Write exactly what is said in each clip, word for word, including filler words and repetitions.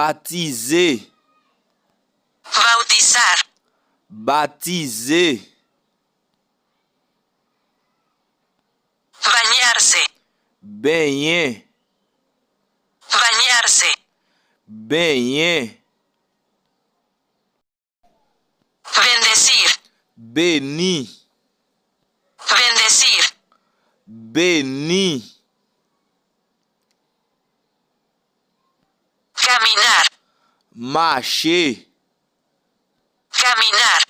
Batize. Bautizar. Batize. Bañarse. Benyen. Bañarse. Benyen. Bendecir. Beni. Bendecir. Beni. Caminar. Mache. Caminar.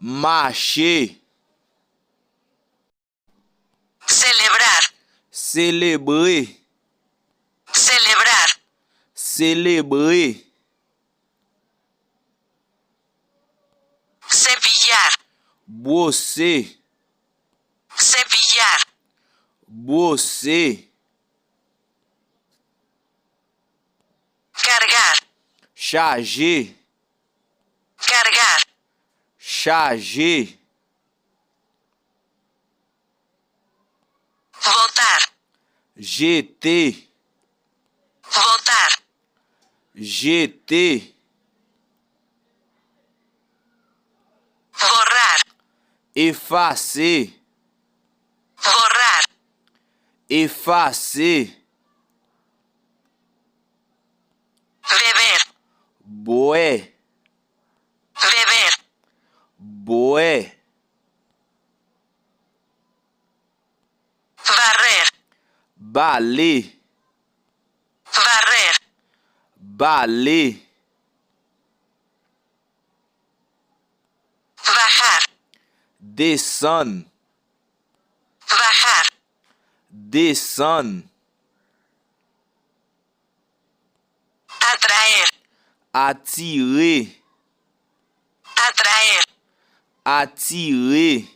Mache. Celebrar. Selebre. Celebrar. Selebre. Cepillar. Bwose. Cepillar. Bwose. Cargar. Chaje. Cargar. Chaje. Botar. Jete. Botar. Jete. Borrar. Efase. Borrar. Efase. Beber. Bwè. Beber. Bwè. Barrer. Bale. Barrer. Bale. Bajar. Desann. Bajar. Desann. Atraer. Atire. Atraer. Atire.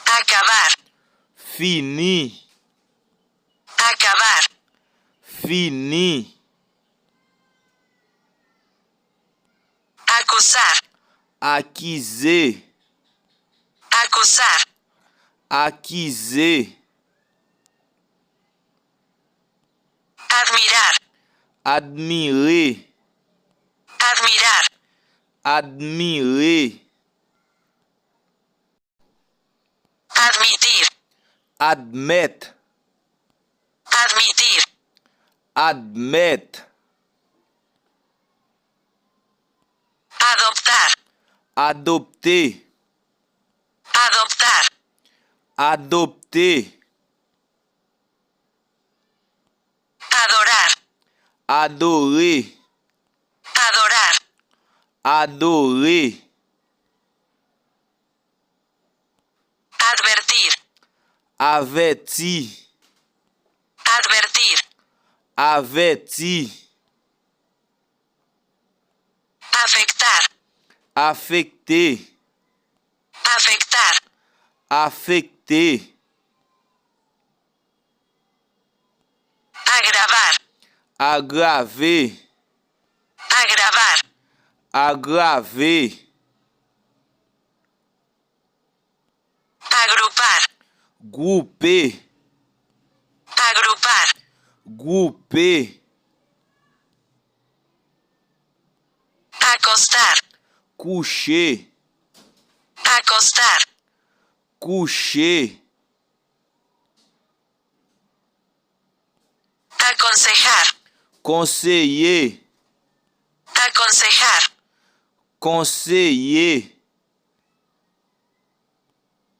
Acabar. Fini. Acabar. Fini. Acusar. Akize. Acusar. Akize. Admirar. Admire. Admirar. Admire. Admitir. Admèt. Admitir. Admèt. Adoptar. Adopte. Adoptar. Adopte. Adorar. Adore. Adorar. Adore. Advertir. Avèti. Advertir. Avèti. Afectar. Afekte. Afectar. Afekte. Agravar. Agrave. Agravar. Agrave. Agrupar. Gwoupe. Agrupar. Gwoupe. Acostar. Kouche. Acostar. Kouche. Aconsejar. Konseye. Aconsejar. Konseye.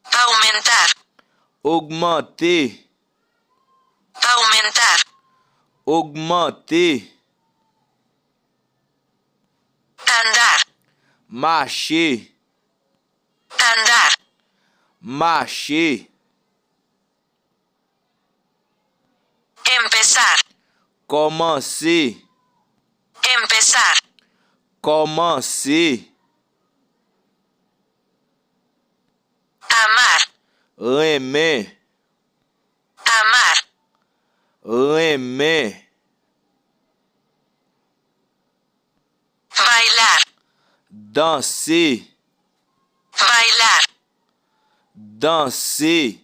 Aumentar. Ogmante. Aumentar. Ogmante. Andar. Mache. Andar. Mache. Empezar. Kòmanse. Empezar. Kòmanse. Amar. Renmen. Amar. Renmen. Bailar. Danse. Bailar. Danse.